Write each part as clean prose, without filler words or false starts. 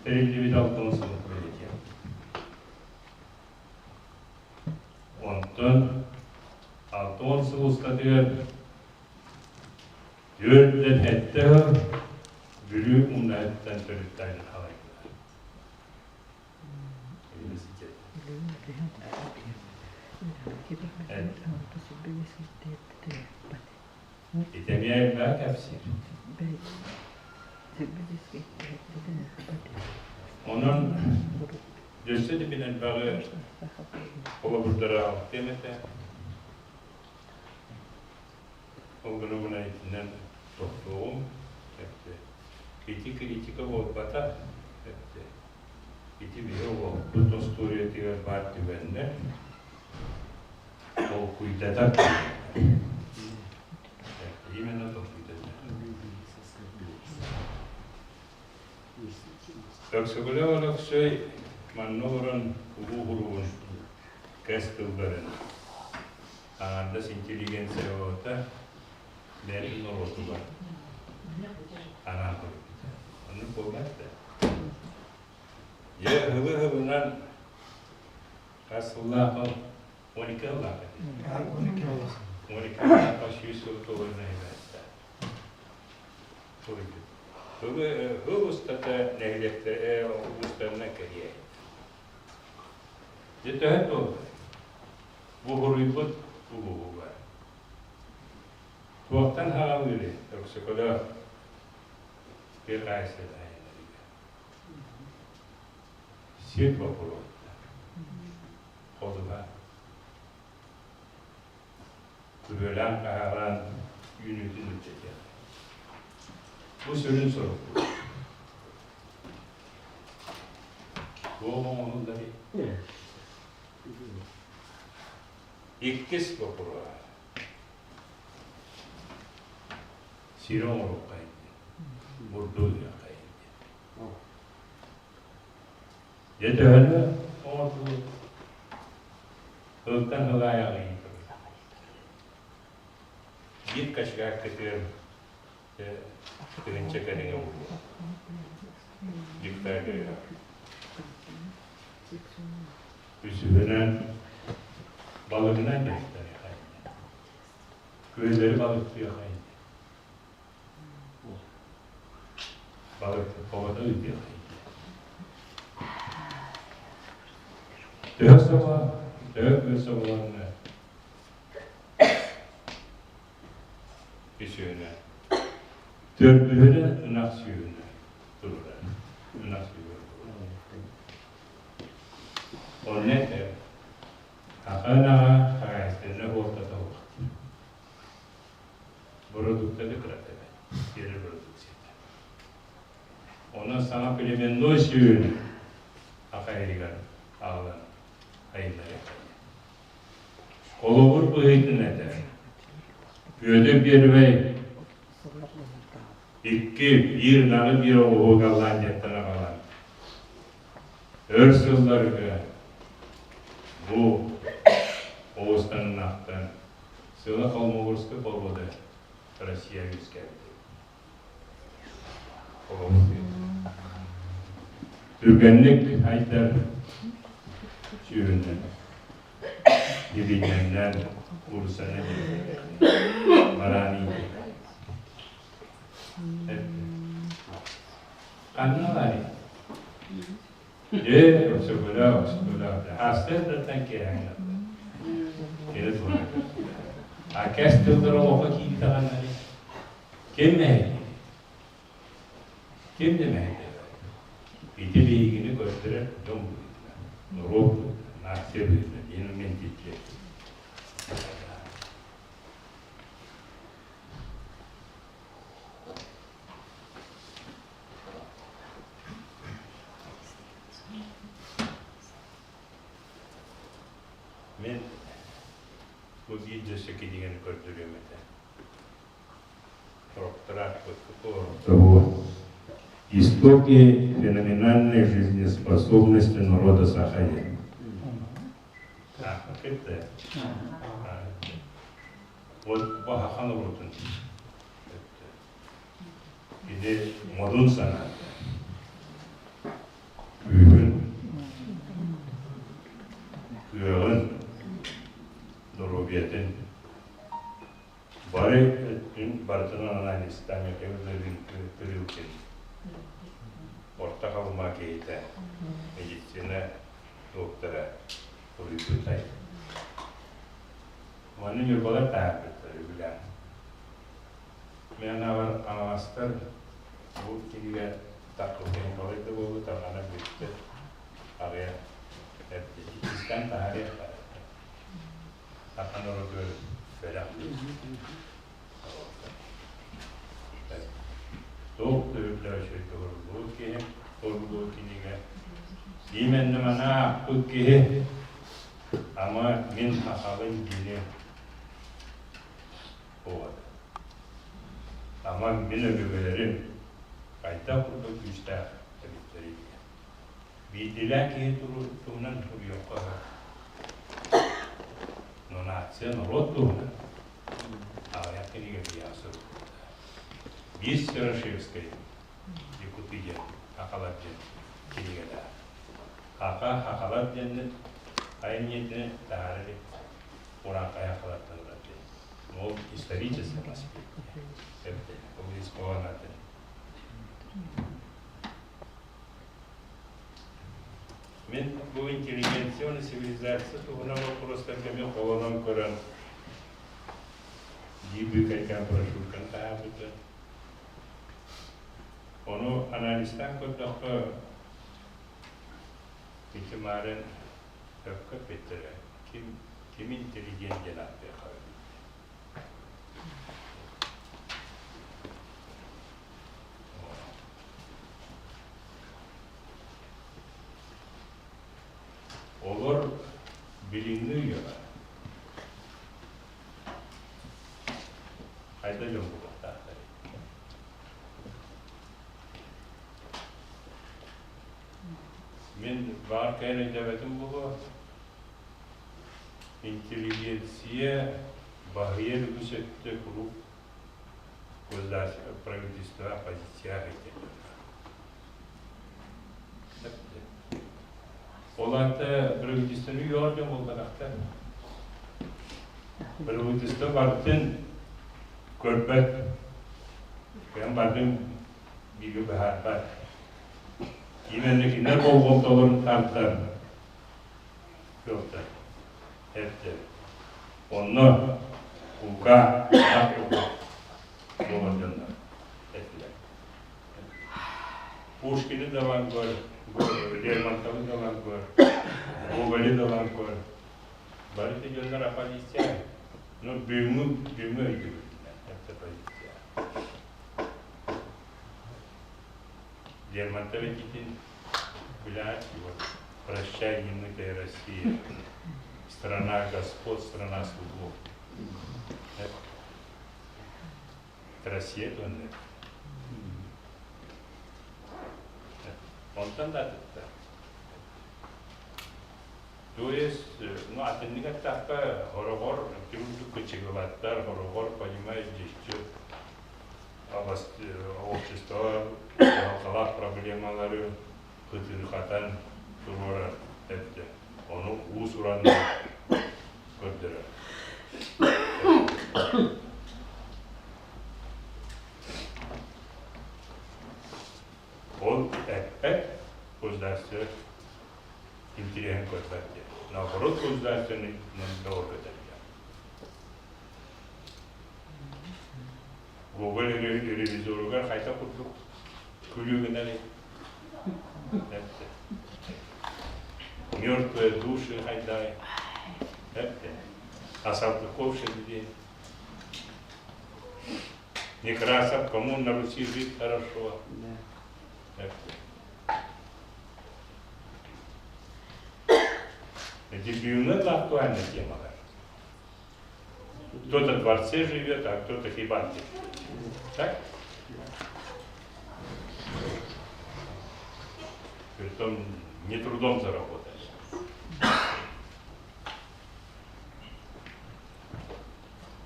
Тэриллибит 60 сыл бэлиэтиэм. Онтон 60 сыл устатыгар 47 сыл Бүлүү умнаһыттан төрүттээн халайдылар. Ити эмиэ элбэҕи кэпсиир. Онон өссө да мин элбэҕи холобурдары аҕалтыам этэ. Ол гына-гына итинэн тохтуоҕум эттэ. Ити критика буолбатах эттэ. Ити биһи олохпут остуоруйатыгар баар түгэннэр толкуйдатар Именно толкуйдатар. Өксөкүлээх Өлөксөй манна олорон улуу хуругун кэс тылларын аҥардас интеллигенция оҕото бэйэтин норуотугар анаан көрбүтэ. Оннук буолбат да. Дьэ, ыһылы-ыһылынан хас сыллаах ол 12 сыллаах этэ. 12 сыллаах 100 сыл туоларына эбээттэ. Суруйбут. Ыл устата нэһилиэктэр улуустарынан кэрийэ. Дьэ төһө туолла? Буһуруйбут улууһугар. Туохтан хаалыырый Өксөкөлөөх тыа хаһаайыстыбатын айаннарыгар? Сир боппуруоһуттан. Ходуһа. Күрүөлээн хаһааран үүнүүтүн үрдэтиэх. Бу сүрүн сорукпут. Туох оҥоһулларый? Иккис боппуруоһа. Сири оҥоруохха диэн, бурдук ыһыахха диэн. Дьэ төһөнү оҥордубут? Ылтан ылаайаҕы ыйытабыт. Биир кочегар кытыан тыһыынча кэриҥэ буолуо. Гектарга Үсүһүнэн балыгынан дьарыктаныахха Күөллэри балыктыахха Балык оҕото ыытыахха Төһө собо, төһө күөл соболонно? Үсүһүнэн. Төрдүһүнэн ынах сүөһүнэ турар. Ынах сүөһү Онно этэр, Саха ынаҕа хаһаайыстыбаннай суолтата суох диир. Бородууктаны кырата эбээт, биэрэр продукцията. Онон саҥа племенной сүөһүнү саха иһигэр аҕалан айыннарыахха диэн. Холобур быһыытынан этэр, Петр Первэй икки, биир ынаҕы биир оҕуһу Голландияттан аҕалан өр сылларга бу оҕустаннахтан сыла Холмогорскай боруода Россия үөскээбитэ. Түргэнник айдар сүүрүнэн, дибиннэннэн, курсаны бараан иитэ. Ханна барый? Ээ, өксөкөлөөх, өксөкөлөөх. Астыаттан киэһэҥ Кини туһунан А кэс тыллар олоххо киирдэҕинэ ким мэһэйдиир? Ким да мэһэйдээбэт. Ити биһигини көрдөрөр дьон быһыытынан, норуот быһыытынан, нация быһыытынан диэн ментитиэт. Мин бу биир өссө кинигэни көрдөрүөм этэ. Истоки феноменальной жизнеспособности народа Саха диэн. Вот баһахан норуотун Кини модун санаата. Бары өттүн барытын анализтаан Михаил Тырылкин Орто Халыма киһитэ, медицина доктора суруйбутай. Маны Ньурбалар таһаарбыттар үбүлээн. Мен анаабар аҥаҕастар бу кинигэ таххылгын балай да буолла тарҕана бүттэ. Аҕыйах эрдэ иккистээн таһаарыахтара. Саха норуотугар бэлэх Туох да үрдэ үчүгэй туһуруллубут киһи, туһуруллубут кинигэ. Именно маны аахпыт киһи ама мин сахабын диэни буолар. Ама мин өбүгэлэрим хайдах курдук күүстээх эбиттэрий диэн. Биирдиилээн киһи туһунан суруйуохха сөп. Но нация, норуот туһунан аҕыйах кинигэ биһиэхэ суруллубута. Биир Серошевскай Якуты диэн Хахалар диэн кинигэлээх. Хаха Хахалар диэннэр айымньытын таһаара илик урааҥхай хахалартан ураты. Ол исторический аспект. Ол ис хоһооно атын. Мин бу интеллигенция уонна цивилизация туһунан боппуруостарга эмиэ холонон көрөн биир быыкайдаан брошюрканы таһаарбыта. Ону анализтаан көрдөххө, ити маарын сөпкө эппиттэрэ, ким, ким интеллигент диэн ааттыахха эбит. Олор билиҥҥи үйэҕэ хайда дьон буолуохтаахтарый? Мин баар кэлэн өйдөөбөтүм буолуо. Интеллигенция баһыйар үгүс өттө куруук правительство оппозиция Ол аата правительствоны үөҕэр дьон буолбатахтар. Правительство барытын көрбөт, кыайан барытын бииргэ быһаарбат. Именно кинилэр болҕомтолорун тардар кыахтар, эптэр. Онно Лука буолар дьоннор этилэр. Пушкины да ылан көр, Лермонтовы да ылан көр, Гоголи да ылан көр. Бары ити дьоннор оппозиция. Ну, бүгүҥҥү бүгүҥҥү өйдөбүлүнэн это позиция. Лермонтов этиитин билээт, вот, «Прощай, немытая Россия, страна господ, страна слугов». Россия туһунан. Онтон да атыттар. То есть, ну, атыннык эттэххэ, хороҕор ким кычыгылаттар, хороҕор, понимаешь, дьиччи общество кыһалҕалаах проблемалары кытыырхатан туруорар эбитэ. Ону уус-уран көрдөрөр. Ол эппэт государство интириэһин көрбөт диэн. Наоборот, государственный бөҕөргөтөр диэн. Гоголь ревизоругар хайта курдук күлүү гынар Мертвые души хайдай. А Салтыков-Щедрин. Некрасов, кому на Руси жить хорошо. Дебютная актуальная тема. Кто-то в дворце живет, а кто-то в хибарке. Так? Притом не трудом заработаешь.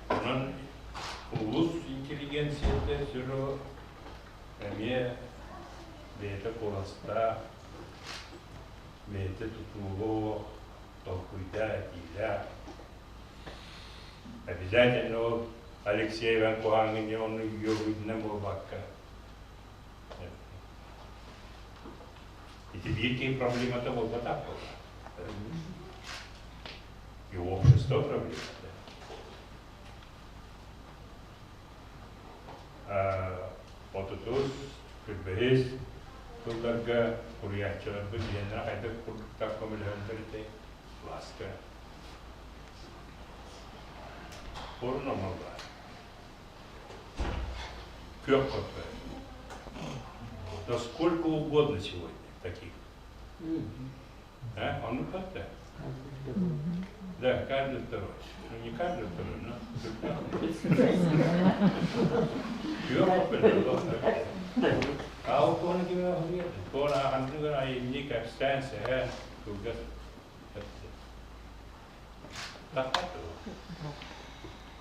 Онон улуус интеллигенцията сүрү эмиэ бэйэтэ куоластаах, бэйэтэ тутуулаах, толкуйдаах, этиилээх. Обязательно ол Алексей Иван куһаҕаҥҥын диэн онно үөрүүтүнэн буолбакка. Ити биир киһи проблемата буолбатах буолла. И общество проблемата. Отутус, күрбэһис тылларга суруйааччыларбыт биһиэннэрэ хайдах курдуктар көмөлөһөллөр этэй кылааска. Орун оҥорбат. Күөх көппө. Да сколько угодно сегодня таких. А? Он как-то? Да, каждый второй. Ну, не каждый второй, но Күөх көппө. Ал коны киме Кона ханныгар айымньы кэпсээн сэһэн кылгас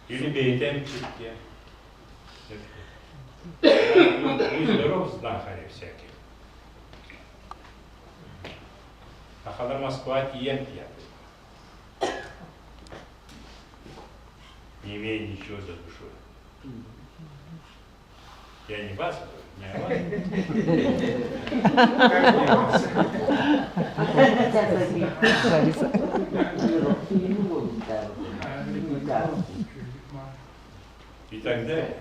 Или бэйэтэ эмчит диэн. Будь здоров, знахарь всяких. Сахалар Москва тиийэн тиийэн. Не имея ничего за душой. Я не вас, не о вас. И так далее.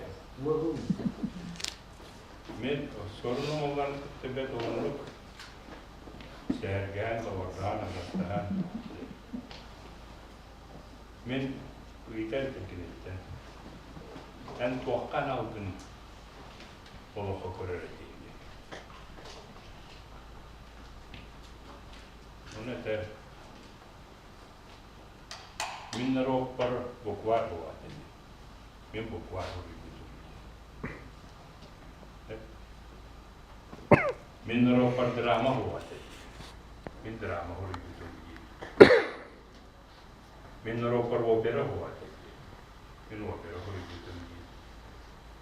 Мен сорунум олларын кытта бэрт уһуннук сэһэргээн, доҕордоһон, атастаһан. Мин ыйытар этим киниттэн. Эн туохха аналгын олоххо көрөр этиҥ диэн. Ону этэр мин норуоппар букварь буолаат ини. Мин букварь суруйбутум диэн. Мин норуоппар драма буолаат ини. Мин драма суруйбутум диэн. Мин норуоппар опера буолаат ини. Мин опера суруйбутум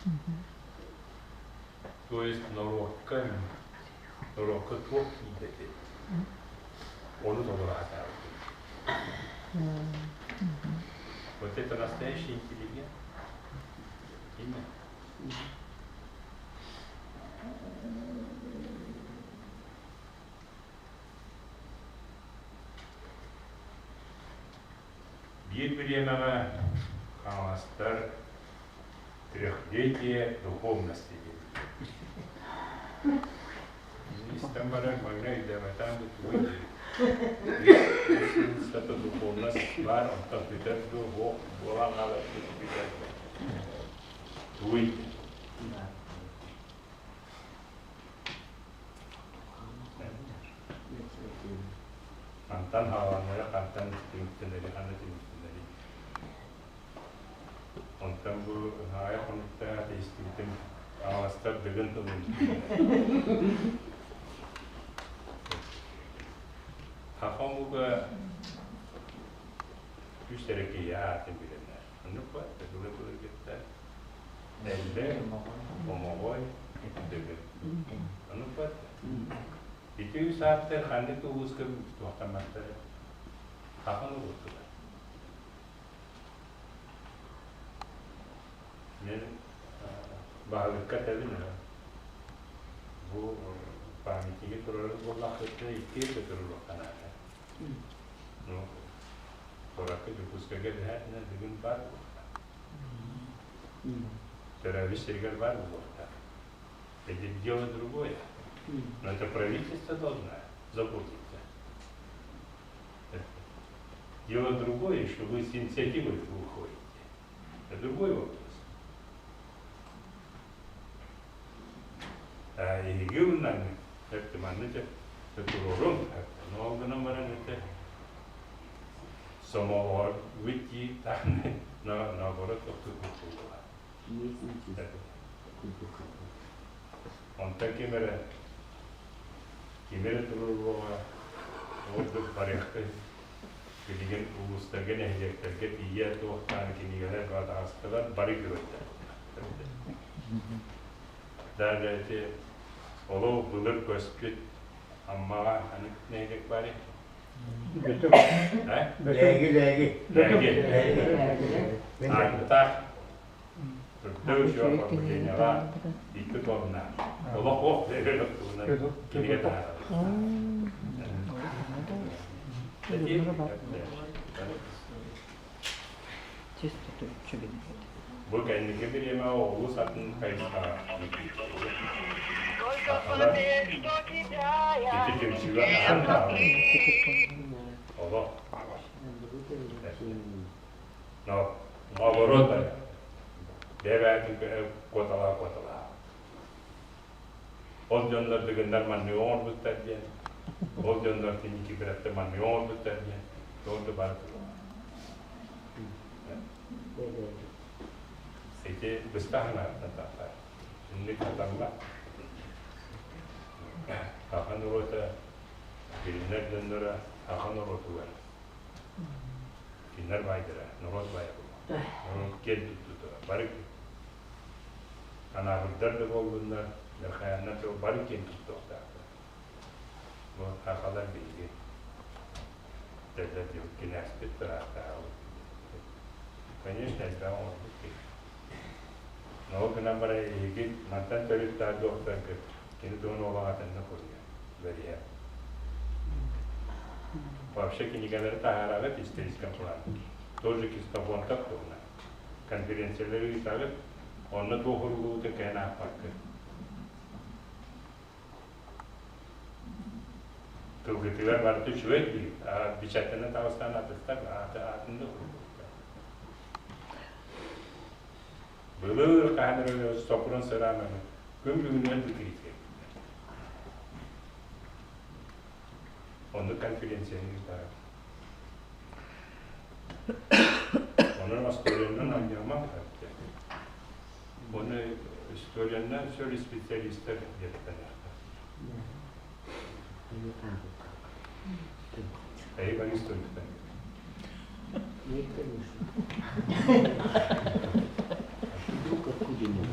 диэн. То есть норуокка норуокка туох тиийбэтий? Ону толоро сатаабытым. Вот это настоящий интеллигент. Именно. Биир бириэмэҕэ хаҥаластар трехлетие духовности диэн. Истэн баран маҥнай өйдөөмөтөөн бу тугуй диир. Духовность баар, онтон бүтэр дуо, буох буолан хаалар бүтэр тугуй Хантан хааланнара, хантан түмүктэнэри, ханна түмүктэнэри. Онтон бу аҕыйах хонуктаах истибитим аҕаластар дыгын тылын. Саха омуга үс эрэ киһи аатын билэллэр. Оннук ба, былыр-былыргыттан Эллэй, Омоҕой, Дыгын. Оннук ба. Ити үс ааттар ханнык да улууска туохтамматтара. Хахан улуустулар. Мен баһылыкка этэбин бу памятниги турары буоллахпытына икки өтө туруруохха наада. Ну, куоракка Дьокуускайга дэһээтинэ бүгүн баар буолуохтаах. Төрөөбүт сиригэр баар буолуохтаах. Это дело другое. Но это правительство должно заботиться. Дело другое, что вы с инициативой выходите. Это другой вопрос. Эһиги ылыннаҥҥыт, эптэ манна дьэ туруоруҥ, но ол гынан баран это сомоҕоҕор дии даҕаны наоборот тохтуу Онтон ким эрэ ким эрэ туруоруоҕа ордук барыахтын билигин улуустарга нэһилиэктэргэ тиийэ туохтаан кинигэлэр таҕыстылар бары геройдар Даже эти олох былыр көспүт Аммаҕа ханнык нэһилиэк баарый? Лээги, лээги. Лээги. Аартаах. Орто үчүгэй оформлениеҕа икки тонна олох ох туһунан кинигэ таһаарабыт. Бу кэнники бириэмэ олус атын хайысхаҕа Сахалар ити түмсүүгэ хаһан даҕаны олох Но наоборот бэйэ-бэйэтин куоталаа-куоталаа. Ол дьоннор дыгыннар манныгы оҥорбуттар диэн, ол дьоннор Никифоровтар манныгы оҥорбуттар диэн, ол да бары Ити быстах анааттан тахсар. Инник хатаммат. Саха норуота кинилэр дьонноро саха норуотугар Кинилэр баайдара, норуот баайа буолуо. Норуот киэн туттуута. Бары анаабырдар да буоллуннар, Верхояннар да бары киэн туттуохтаахтар. Бу сахалар биһиги дэллэр диэбит кинээспит ыраахтааҕыбыт. Конечно, элбэх оҥорбут киһи. Но ол гынан баран эһиги мантан төрүттээх дуохтаргыт кини туһун олох атыннык уруйар, бэриһэр. Вообще кинигэлэри таһаараҕыт историческом плане. Тоже Кистофонтов туһунан. Конференциялары ыытаҕыт, онно туох уругуутун кэһэн аахпаккыт. Тылгытыгар барыта үчүгэй дии. Печатана таҕыстаан атыттар ааты аатында уругуттар. Былыр хаһан эрэ сопрун сыраананы күн бүгүнүнэн бикиритиэ. Оннук конференцияны ыытара. Онон остуоруйанан анньыамам Оны историянан сөр специалистар дьарыктаныахтар. Эйи бары историктар. Нет, конечно. Вдруг откуда-нибудь.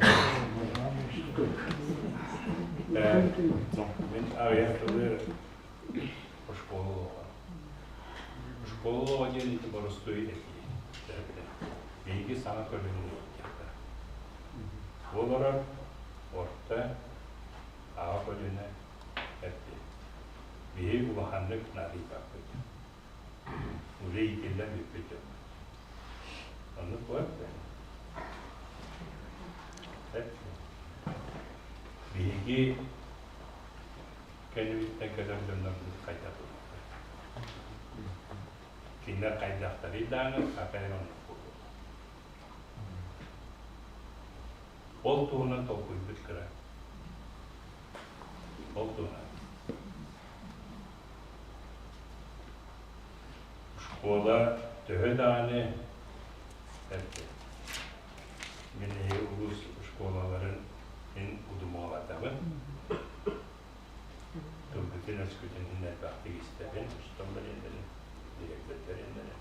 Мин аҕыйах тылы школалаҕа. Школалаҕа диэн ити боростуой этии. Биһиги саҥа көлүөнэ диэхтэрэ. Олорор орто аҕа көлүөнэ эппи. Биһиги улаханнык наадыйбаппыт. Уже иитиллэн бүппүт дьоммут. Оннук буолар Биһиги кэннибиттэн кэлэр дьоннорбут хайдах буолуохтар? Кинилэр хайдахтарый даҕаны, хата оннук буолуо. Ол туһунан толкуйбут кыра. Ол туһунан. Школа төһө даҕаны эппит. Мин эһиги улуус школаларын мин удумаҕалатабын. Тылгытын өскүтүн элбэхтик истэбин, устан бариэннэрин, дириэктэрдэриннэрин.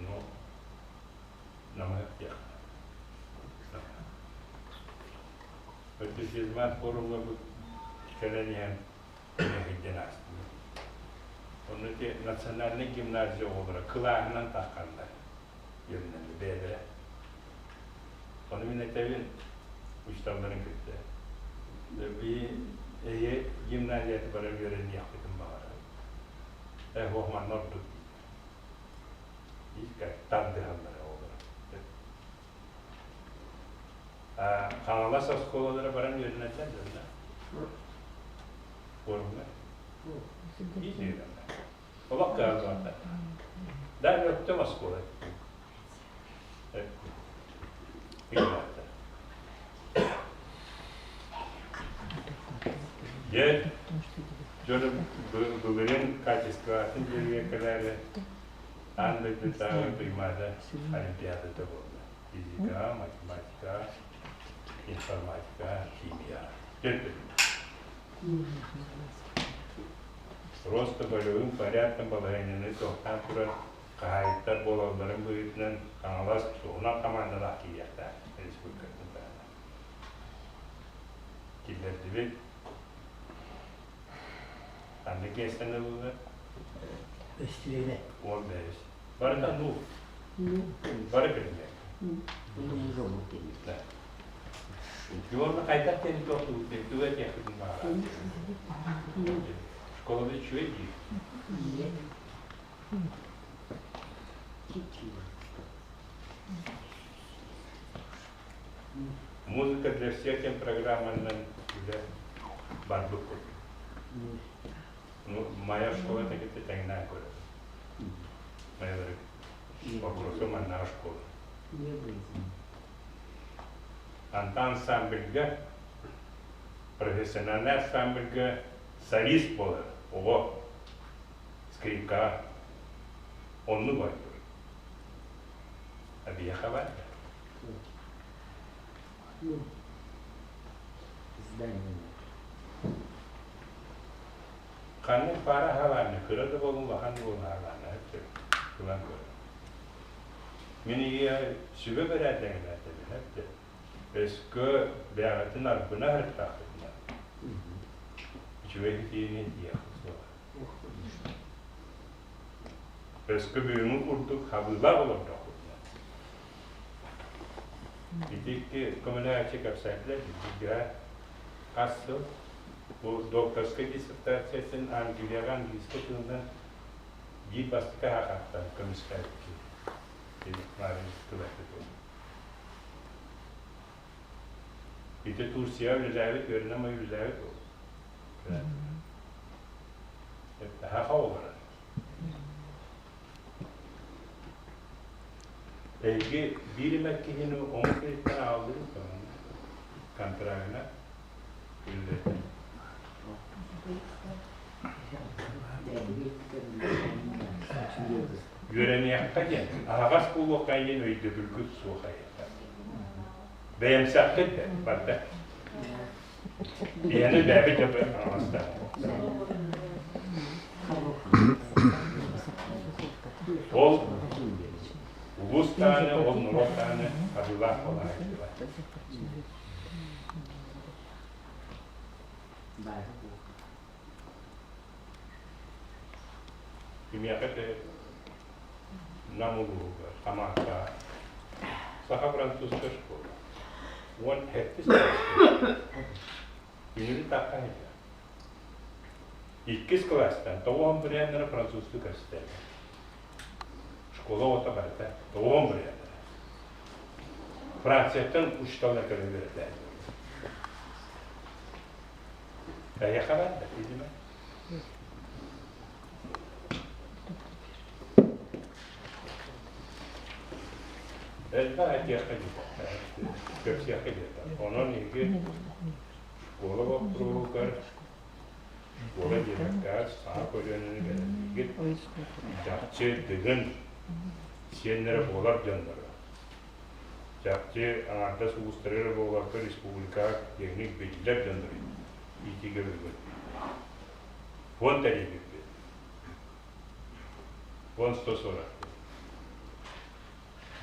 Ну, намыһах диэххэ. Өттүсүзмат форумҥа бу кэлэн иһэн эһэйдэн аастым. Онно ити национальнай гимназия оҕолоро кылааһынан тахханнар үөрэнэллэр бэйэлэрэ. Ону мин этэбин учууталларын кытта. Би эһи гимназияты баран үөрэниэхпитин баҕарабыт. Э, манна ордук дииллэр. Тардыһаллара оҕолор. Хаҥалас оскуолалара баран үөрэнэллэр дьонно. Форумҥа. Үөрэнэллэр. Олох кыһалҕалар. Да, өттөм оскуола. Дьэ, дьону былырыын качествоатын дьиэгэ кэлээри аан дойдутааҕы Туймаада олимпиадата буолла. Физика, математика, информатика, химия. Төрт Просто болевым порядком балаһыанньаны туохтаан туран хаһаайыттар буолалларын быһыытынан Хаҥалас туһунан хамаандалаах киириэхтээх республикатын таһынан. Киллэрдибит. Ханнык миэстэни ыллылар? Өстүөнэ. 15. Барыта ну. Бары билинэр. Уонна хайдах диэн туох тугу этиэхпитин баҕарабыт. Школада үчүгэй дии. Музыка для всех диэн программанан үлэ барбыт курдук. Ну, моя школа кытта тэҥнээн көрөр. Моя вопросу маннаҕа школа. Антан ансамбльга, профессиональный ансамбльга солист буолар оҕо скрипкаҕа оннук оонньуур. А биһиэхэ баар да? Ханнык паара аһалааны, кыра да буолун, улахан да буолун аһалааны өттө ылан көрөр. Мин ийэ сүбэ бэрээдэҥилээтэбин өттө. Өскө бэйэҕитин арбына сырыттаххытына, үчүгэй итиини иһиэххит суоҕа. Өскө бүгүҥҥү курдук хабыылаах олордоххутуна, ити икки көмөлөһөөччү кэпсээтилэр бииргэ хас сыл бу докторскай диссертациятын Англияҕа английскай тылынан биир бастакы аахаттан көмүскээбит киһи Марин тыл эппит Ити Турция үлэлээбит, үөрэнэн үлэлээбит ол. Хаха олорор. Эһиги биир эмэ киһини омук сириттэн аҕаллыгыт дуо манна? Контрагына үлэлэтэн. Үөрэниэххэ диэн, аһаҕас буолуохха диэн өйдөбүлгүт суох эһиэхэ. Бэйэмсэххит да барда. Иһэни бэйэбит дьону аҥаҕастаах. Ол улуус даҕаны, ол норуот даҕаны абыылаах буолааччылар. Кимиэхэ да Нам улууһугар Хамаата саха-французскай школа 17 Күнүрү таххан этэ. Иккис кылаастан тоҕуон бырыаннара французтуу кэпсэтэллэр. Школа оҕото барыта тоҕуон бырыаннара. Францияттан учууталлар кэлэн үөрэтэллэр. Эһиэхэ баар да, видимо. Элбэх этиэххэ диэтэххэ, кэпсиэххэ диэтэх. Онон эһиги школа боппуруоһугар школа диэбэккэ саҥа көлүөнэни бэлэмниигит. Чахчы Дыгын сиэннэрэ буолар дьонноро. Чахчы аҥардас улуустары эрэ буолбакка республикаҕа киэҥник биллэр дьоннору иитиигэ бүгүн фонд тэрийбиппит. Фонд 140.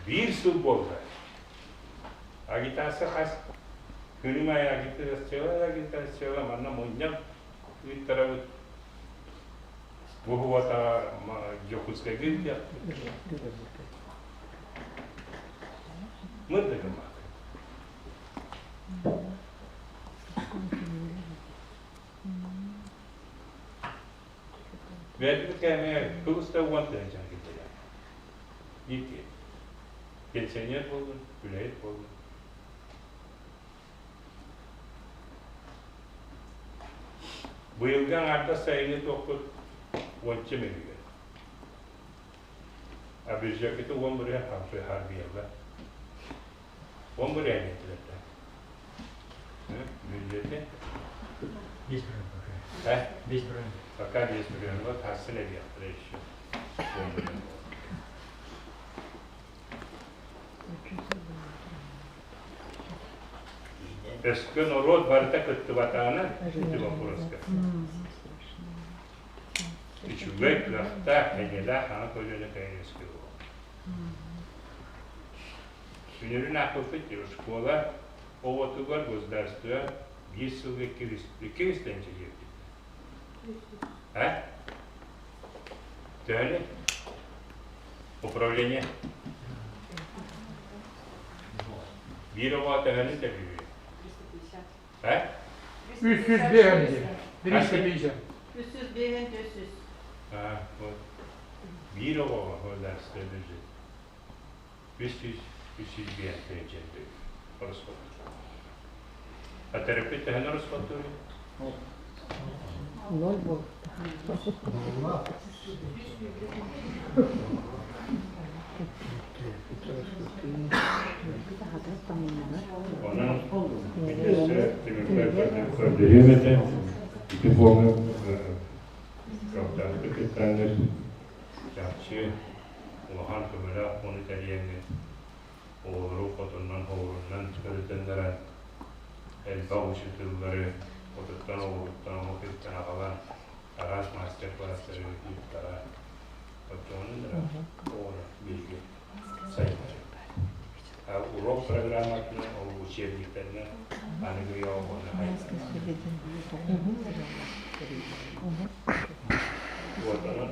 Биир сыл буолла. Агитация хас күнүм аайы агитациялар, агитациялар, манна мунньах ыыттарабыт. Бу уотаҕа Дьокуускайга ыытыахпыт. Мырда гыммакка. Бэйэбит кэмэ кылыста уон тыһыынчаны киллэрэр. Икки. Пенсионер буоллун, үлэһит буоллун. Быйылгы аҥаардас сайыҥҥы туохпут уонча мөлүйүөн. А бюджеккыты уон бырыһыан харбыйаллар. Уон бырыһыан диэтилэр да. Бюджеты? 5 миллион пока. Э? 5 миллион. Пока 5 миллион. Вот хассын эбиэхтэрэ еще. Уон миллион. Өскө норуот барыта кыттыбатаҕына ити боппуруоска үчүгэй, кыахтаах, эйэлээх аҥа көлүөнэ кэлэн үөскүө буолуо. Үнүрүн аахпыппыт школа оҕотугар государство биир сылга икки тыһыынча диэбит. А? Төһөнү? Управление? Биир оҕо төһөнү төлүүрүй? 350. Э? 305 350. 305 400. А, вот. Биир оҕоҕо государство бюджет. 300 305 тыһыынча ороскуот. А төрөппүт төһөнү ороскуоттууруй? Ноль буолбута. Онон өссө түмүкпэр көрдөрүөм этэ. Ити буолан көхтөөхтүк кыттаҥҥыт чахчы улахан көмөлөөх ону тэрийэҥҥит оҕолору хотуннан оҕуруннан өрүтэннэрэн элбэх учууталлары хотуттан оҕуруттан омук иттэн аҕалан араас мастер-класстары ыыттара оччоҕуна да оҕону биһиги сайыннарыахпыт. Урок программатынан ол учебниктарынан аныгы үйэ оҕону Вот онон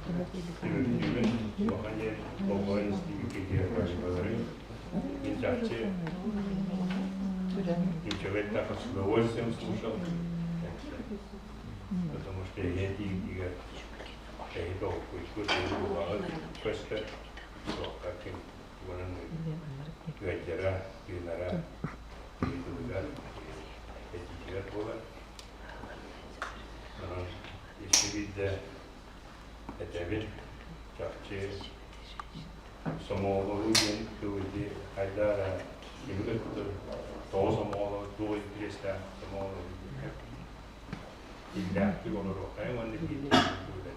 түмүктүүбүн улахан диэн болҕойон истибиккитигэр спасибалары. Мин чахчы ничего с удовольствием слушал, потому что эһиэ тиийбитигэр эһи толкуйгут, эһи дууһаҕыт көстөр, суохха ким тугунан ыалдьара, тыынара, тыытылыгар, этиитигэр буолар. Онон икки биирдэ этэбин, чахчы сомоҕолоһуу диэн тыл ити хайдах эрэ кими кытта тоҕо сомоҕолоһуу туох интэриэстээх сомоҕолоһуу диэн иллээхтик олоруохтайын уонна биирдэ.